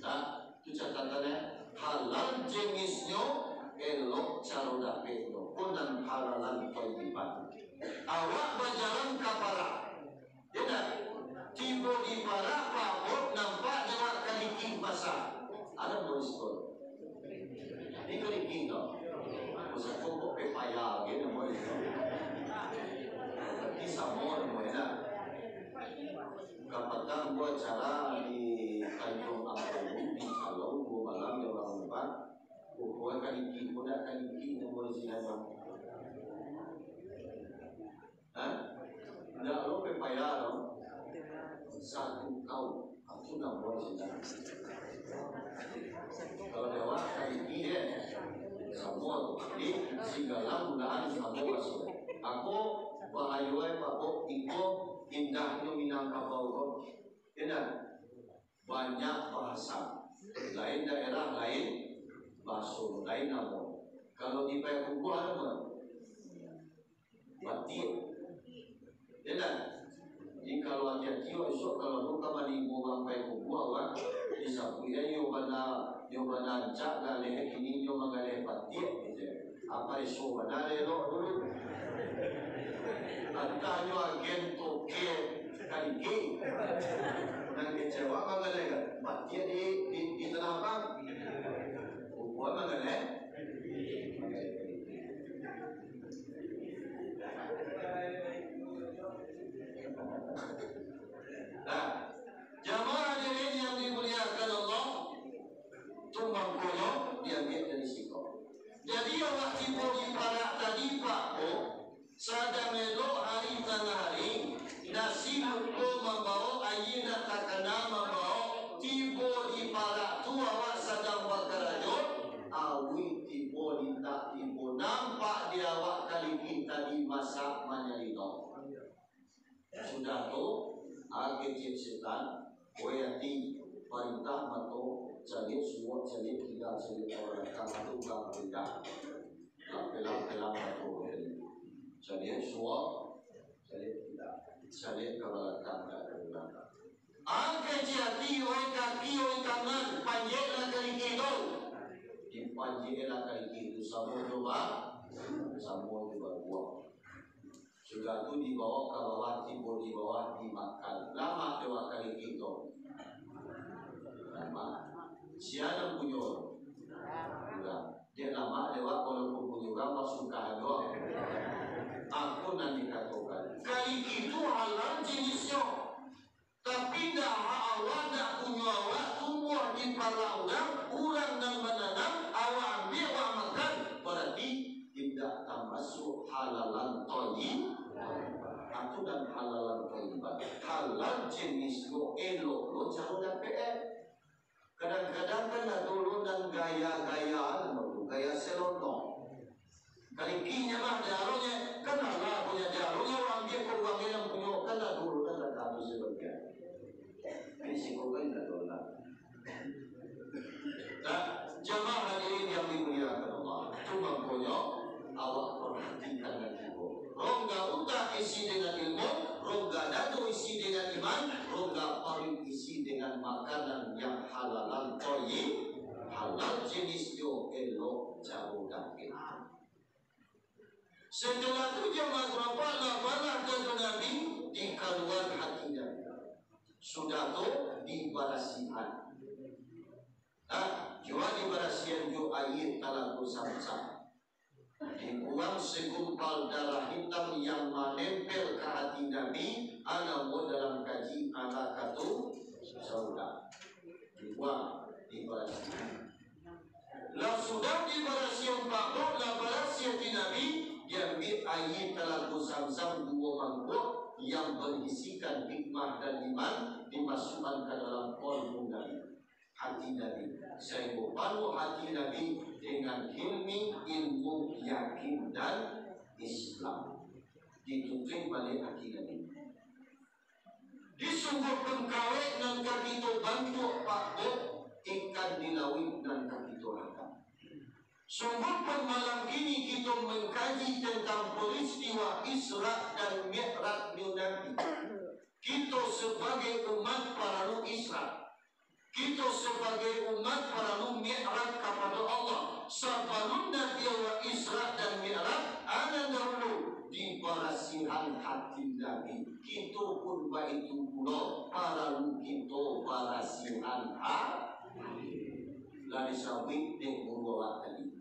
Nah, tu catatannyo, halal jenisnyo, elok caro dapeknyo, ko nan halalan thayyiban. Awak bajalan ka parak, yo ndak? Tibo di parak, parak nampak dek awak kaliki basah. Ado nan barisiko. Ini kaliki tu. Pusako kok pepaya, gitu, boy. Berarti samo, boy, nah. Kapatang buat acara di Tanjung Ampelu, di Salong, duo malam di urang rumah. Pokoknyo kaliki, budak kaliki, boy, sih, abang. Hah? Ndak lo pepaya lo. Satu kaum. Aku nak buat sih. Kalau lewat kali ini deh. Samo tu. Jadi, segala mudahan samo masuk. Aku bahayo, eh, Pak Bok, iko indahnyo Minangkabau ko. Indah. Banyak bahasa. Lain daerah, lain bahaso, lain namo. Kalau di Payakumbuah, namo? Batiak. Yo ndak? Jadi, kalau ati-ati, wak, isuak kalau anu ka manimo urang Payakumbuah, wak, disabuiknyo, iyo bana, iyo bana rancak galeh, kini inyo manggaleh batiak, gitu. Apo iso bana elok dulu? Antah nyo agen toke kaliki. Nan kecewa manggaleh batiak di, di, di Tanah Abang. Kumpulan manggaleh. Nah, jamaah hadirin yang dimuliakan Allah, tu mangkonyo diambiak dari siko. Jadi, awak tibo di parak tadi, Pak, ko, sadang elok hari tangah hari, nasi muko mambaok, aia nan takana mambaok, tibo di parak tu awak sadang bakarajo, awih tibo, lintak tibo, nampak di awak kaliki tadi masak manyalinok. Sudah tu, ah, kecek setan, woi ati, parintah mato, caliak suok, caliak kida, caliak ka balakang, tu ka parintah. Lah pelang-pelang mato, caliak suok, caliak kida, caliak ka balakang, ka balakang. Ah, kecek ati, woi kaki, woi tangan, panjeklah kaliki tu. Dipanjeklah kaliki tu, samo jo ba-, samo jo babuah. Sudah tu dibaok ka bawah, tibo di bawah, dimakan. Lamak dek awak kaliki tu? Lamak. Sia nan punyo? Urang. Dek lamak dek awak, walaupun punyo urang, wak sungkah juo. Apo nan dikatokan? Kaliki tu halal jenisnyo. Tapi ndak hak awak, ndak punyo awak, tumbuah di parak urang, urang nan mananam, awak ambiak, awak makan, barati indak tamasuak halalan thayib. Atu nan halalan thayyiban. Halal jenisnyo, elok lo caro dapek, eh. Kadang-kadang kan ado lo nan gaya-gaya, namo tu, gaya selonong. Kalikinyo mah jalonyo, kan alah punyo jalonyo, urang ambiak ko urang nan punyo, kan ado lo nan ado tu sabagian. Jadi siko kan ado lah. Nah, jamaah hadirin yang dimuliakan Allah, tu mangkonyo awak parhatikan nan tigo. Rongga utak isi dengan ilmu, rongga dado isi dengan iman, rongga paruik isi dengan makanan yang halalan thayib, halal jenisnyo, elok caro dapek. Setelah tu jamaah gurapak lah balah dado Nabi, dikaluan hati Nabi. Sudah tu dibarasihan. Nah, jua dibarasihan jo aia talago Zamzam. Dibuang segumpal darah hitam yang manempel ka hati Nabi, a namo dalam kaji alaqatu sauda. Dibuang, dibarasihan. Lah sudah dibarasihan, Pak Bok, lah barasiah hati Nabi, diambiak aia talago Zamzam duo mangkok yang berisikan hikmah dan iman, dimasukkan ka dalam kolbu Nabi. Hati Nabi, sainggo panuah hati Nabi dengan hilmi, ilmu, yakin, dan Islam. Ditutuik baliak hati Nabi. Disungguahpun kawek nan ka kito bantuak, Pak Bok, ikan di lauik nan ka kito angkak. Sungguahpun malam kini kito mangkaji tentang peristiwa Isra dan Mi'rajnyo Nabi. Kito sabagai umat paralu mi'raj kapado Allah. Sabalum Nabi Allah Isra dan Mi'raj, anan dahulu di barasiahan hati Nabi. Kito pun baitu pulo, paralu kito barasiahan hati. Lah disabuik dek guru awak tadi.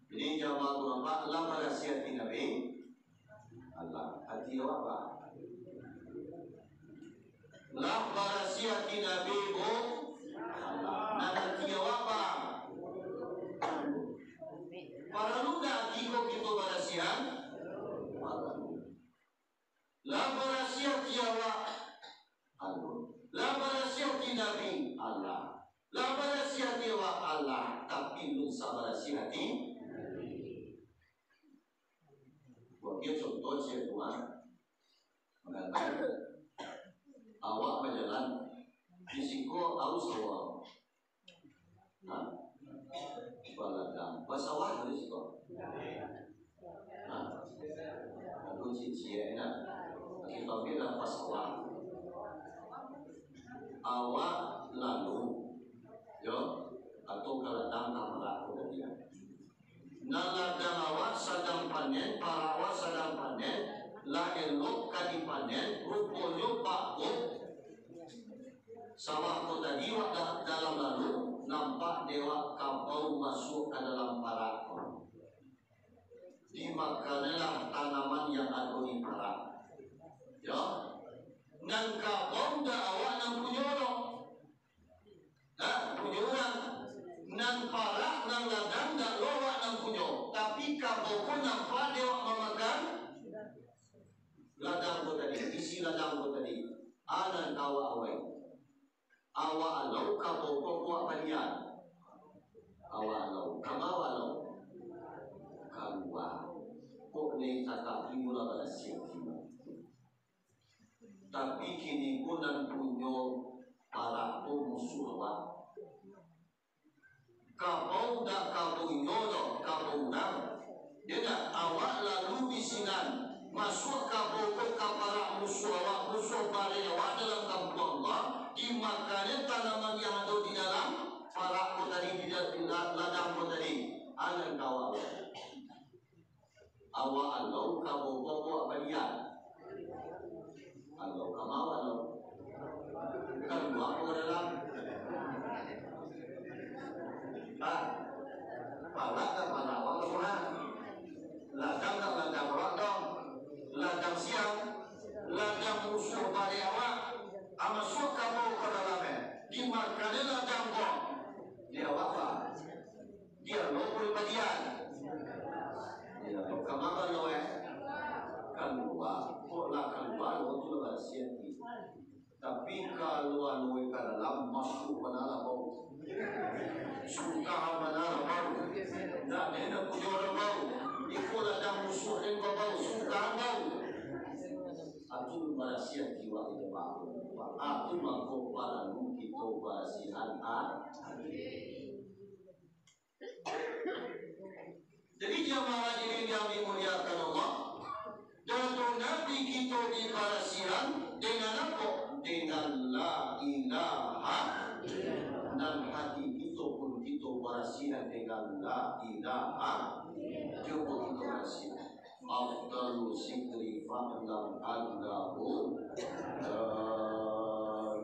Jadi, jamaah tu nampak, lah barasiah hati Nabi, Allah. Hati awak, Pak. Lah barasiah hati Nabi, Bu. Allah. Nan hati awak, Pak. Paralu dak hati ko kito barasiahan? Paralu. Lah barasiah hati awak, Allah. Lah barasiah hati Nabi, Allah. Lah barasiah hati awak, Allah. Tapi lun sabarasiah hati Nabi. Buat dia contoh, saya buat. Mangatakan, awak bajalan, di siko aus awak. Nah, baladang, basawah di siko. Nah, aduh, cici, enak. Kita ambil lah pasawah. Awak lalu, yo, atau ka ladang ka parak ko tadi, yo. Nan ladang awak sadang panen, parak awak sadang panen, lah elok ka dipanen, ruponyo bauk. Sawah ko tadi wak da-, dalam lalu, nampak dek wak kabau masuak ka dalam parak ko. Dimakanlah tanaman yang ado di parak. Yo, nan kabau dak awak nan punyo doh. Nah, punyo urang. Nan parak, nan ladang, dak lo awak nan punyo. Tapi, kabau ko nampak dek awak mamakan ladang ko tadi, isi ladang ko tadi. Ah, nan ka awak awai. Awak alau, kabau ko awak balian. Awak alau, kama awak alau? Kalua. Kok lai cakak, timulah barasiah. Tapi kini ko nan punyo parak ko musuah awak. Kabau dak kabau inyo doh, kabau urang. Yo dak, awak lalu di sinan, masuak kabau ko ka parak musuah awak, musuah bareh awak dalam kampuang Allah, dimakannyo tanaman yang ado di dalam parak ko tadi, di da-, di la-, ladang ko tadi. Anan ka awak. Awak alau, kabau ko awak balian. Alau kama awak alau? Kalua ko ka dalam? Ah, parak dak parak awak ka dalam? Ladang dak ladang awak doh? Ladang sia? Ladang musuah bareh awak. Ah, masuak kabau ka dalam, eh. Dimakannyo ladang ko. Di awak, Pak. Dialog pribadian. Dialog kama balo, eh? Kalua. Kok lah kalua, lo tu lah barasiah hati. Tapi kalau anu ka dalam, masuak bana lah bau. Suka bana lah bau. Dak ado punyo urang bau. Iko ladang musuah den ko bau, suka bau. Atu barasiah jiwa kita bau. Atu mangko paralu kito barasiahan hati. Jadi, jamaah hadirin yang dimuliakan Allah, Datu Nabi kito dibarasiahan dengan apo? Dengan la ilaha. Dan hati kito pun kito barasiahan dengan la ilaha. Cubo kito barasiahan. Afdalu zikri fa'lam annahu la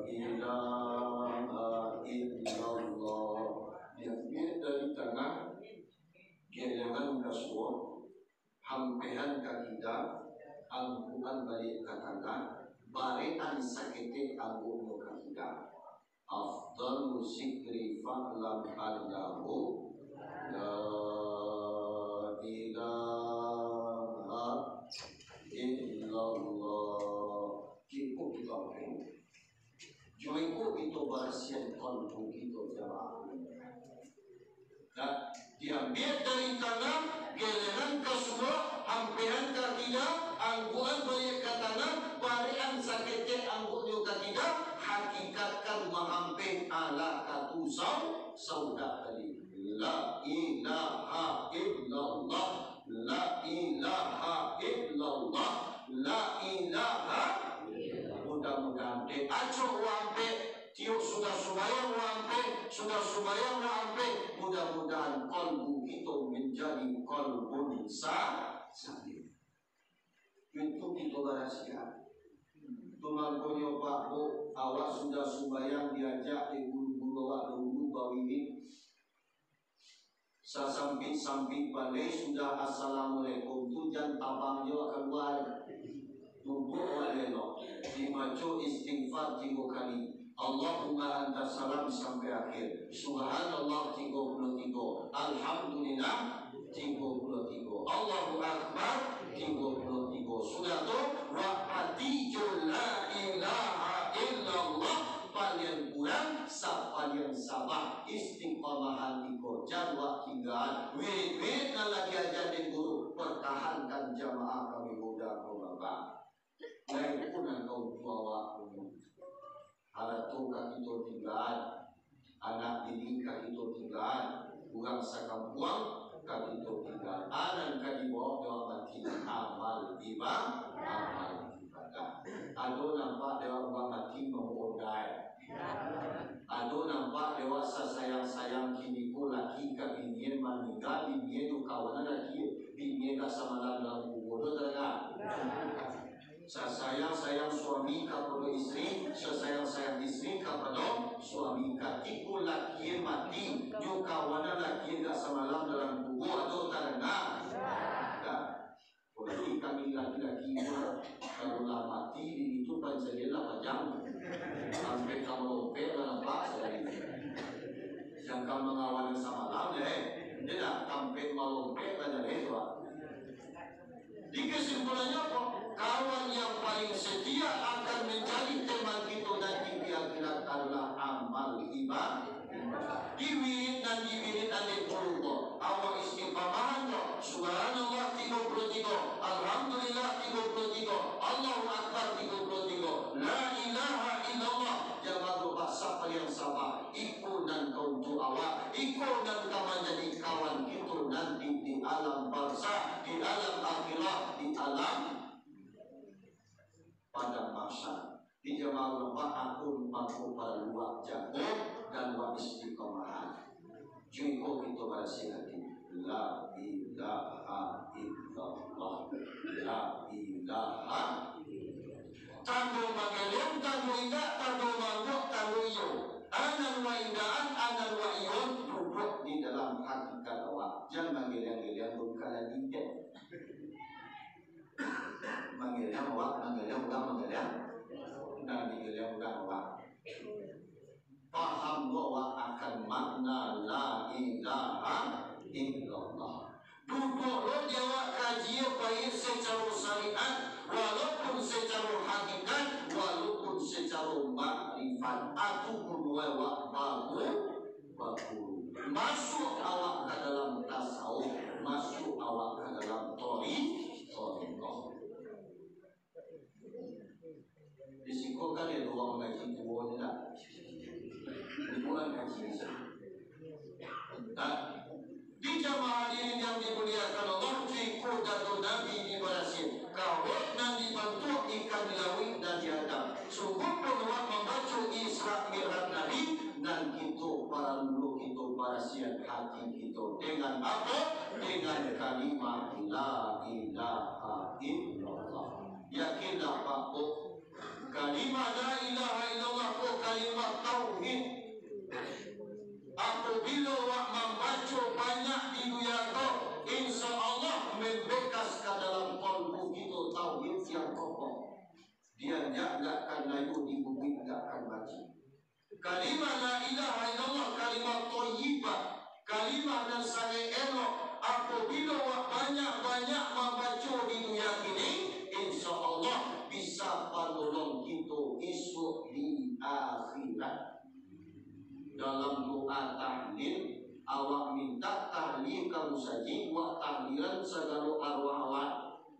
ilaha illallah. Diambiak dari tangah, gelelan ka suok, hampehan ka kida, angkukan baliak ka tangah, barekan saketek angguknyo ka kida. Afdalu zikri fa'lam annahu la ilaha illallah. Cukup itu. Cukup itu barasiahan kalbu kito, jamaah. Nah, diambiak dari tangah, gelelan ka suok, hampehan ka kida, angguan baliak ka tangah, barekan saketek angguknyo ka kida, hakikatkan mahampeh ala katu sau-, saudah tadi. La ilaha illallah, la ilaha illallah, la ilaha. Mudah-mudahan dek acok wampeh sudah sumbayang lah ampeh, mudah-mudahan kalbu kito manjadi kalbun sa-, salim. Itu kito barasiahan. Tu mangkonyo, Pak, Bu, awak sudah sumbayang diajak dek guru-guru awak dahulu bawirid. Sasampik-sampik baleh sudah assalamualaikum tu jan tabang jo kalua. Duduak awak elok. Dibaco istighfar tigo kali. Allahumma antas salam sampai akhir. Subhanallah tigo puluah tigo. Alhamdulillah tigo puluah tigo. Allahu Akbar tigo puluah tigo. Sudah tu, wak pati jo la ilaha illallah paliang kurang sapaliang sabah. Istiqamahan iko jan wak tinggaan. Wirid-wirid nan lah diaja dek guru, pertahankan jamaah kami muda ko, Bapak. Lai pun angkau tuawa punya. Harato ka kito tinggaan, anak bini ka kito tinggaan, urang sakampuang ka kito tinggaan. Anan ka dibawa dek awak mati, amal iba-, amal ibadah. Ado nampak dek awak urang mati mamuo ondai? Ado nampak dek awak sasayang-sayang kiniko laki ka bini maningga, bini tu kawan laki, bini ka samalam dalam kubua tu, tadanga? Sasayang-sayang suami kapado istri, sasayang-sayang istri kapado suami. Katiko laki mati, nyo kawanan laki agak samalam dalam kubua, ado tadanga? Ado. Jadi kami laki-laki ko, kalau lah mati, di itu pancarian lah panjang. Sampai ka malompek lah nampak sadari. Jangan mangawan samalam, eh. Indak, sampai malompek lah dari itu, ah. Di kesimpulannyo apo? Kawan yang paling setia akan manjadi teman kito nanti di akhirat adolah amal ibadah. Di wirid nan diwirid dek guru ko, awak istiqamahan ko, Subhanallah tigo puluah tigo, Alhamdulillah tigo puluah tigo, Allahu Akbar tigo puluah tigo, La ilaha illallah, jamaah ko, bak sapa yang sabar. Iko nan ka untuak awak, iko nan ka manjadi kawan kito nanti di alam barzakh, di alam akhirat, di alam padang mahsyar. Di jamaah urang Pak, aku mangko paralu wak jago dan wak istiqamahan. Juo iko kito barasiah ati. La ilaha illallah. La ilaha illallah. Tando manggeliang, tando indak, tando maanggok, tando iyo. Anan wa indaan, anan wa iyo, duduak di dalam hakikat awak. Jan manggeliang-geliang bungkalan dikek. Manggeliang awak, manggeliang urang, manggeliang. Nah, digeliang urang awak. Paham lo awak akan makna la ilaha illallah. Duduak lo di awak kaji payi secaro syariat, walaupun secaro hakikat, walaupun secaro makrifat, atu bunuh awak babu, babu. Masuak awak ka dalam tasawuf, masuak awak ka dalam tori-, torikoh. Di siko kan ado urang mangaji tuo je lah. Di urang kaji se. Nah, di jamaah hadirin yang dimuliakan Allah, iko dato Nabi dibarasiah, kawek nan dibantuak ikan di lauik nan diadam. Sungguahpun awak mambaco Isra Mi'raj Nabi, nan kito paralu kito barasiahan hati kito. Dengan apo? Dengan kalimah la ilaha illallah. Yakinlah, Pak, ko, kalimah la ilaha illallah ko kalimah tauhid. Apabilo awak mambaco banyak di dunia ko, insya Allah mambekas ka dalam kalbu kito tauhid yang kokoh. Dianjak ndak kan layu, dibubuik ndak kan bacik. Kalimah la ilaha illallah, kalimah thayyibah, kalimah nan sangaik elok. Apabilo awak banyak-banyak mambaco di dunia kini, insya Allah bisa panolong kito isuak di akhirat. Dalam doa tahlil, awak mintak tahlil ka musajik, buek tahlilan sagalo arwah awak.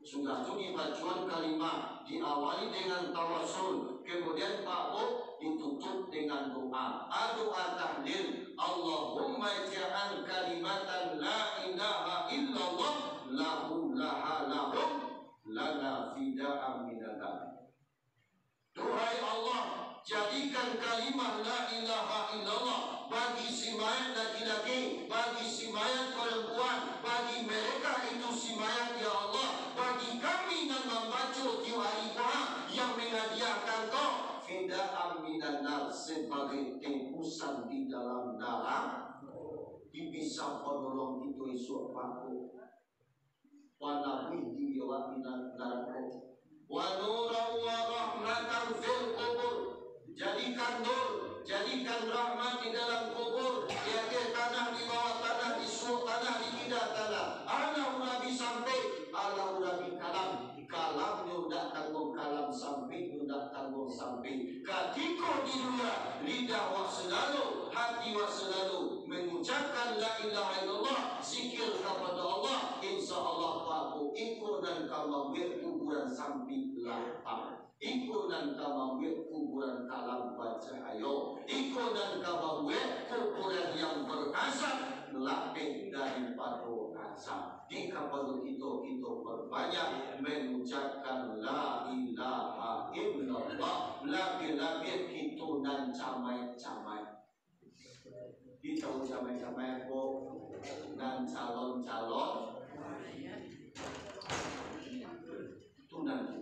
Sudah tu dibacoan kalimah, diawali dengan tawasul, kemudian Pak Bu ditutup dengan doa. A, doa tahlil, Allahumma ja'al kalimatan la ilaha illallah lahu laha lahum lana fidaan minal amin. Duhai Allah, jadikan kalimah la ilaha illallah bagi Minan nar, sabagai tebusan di dalam narako. Bisa panolong kito isuak pagi. Panabuih di awak di narako. Wa nuran wa rahmatan fil qubur. Jadikan nur, jadikan rahmat di dalam kubur, di ateh tanah, di bawah tanah, di suok tanah, di kida tanah. Alah urang bi sampik, alah urang bi kalam. Kalamnyo ndak tangguang kalam, sampiknyo ndak tangguang sampik. Katiko di dunia, lidah wak salalu, hati wak salalu mangucapkan la ilaha illallah, zikir kapado Allah, insya Allah, pako, iko nan ka mambuek kuburan sampik lapang. Iko nan ka mambuek kuburan kalam bacahayo. Iko nan ka mambuek kuburan yang berazab lapeh daripado azab. Di kapado kito, kito perbanyak mangucapkan la ilaha illallah. Labiah-labiah kito nan camaik-camaik. Kito camaik-camaik ko nan calon-calon. Tu nan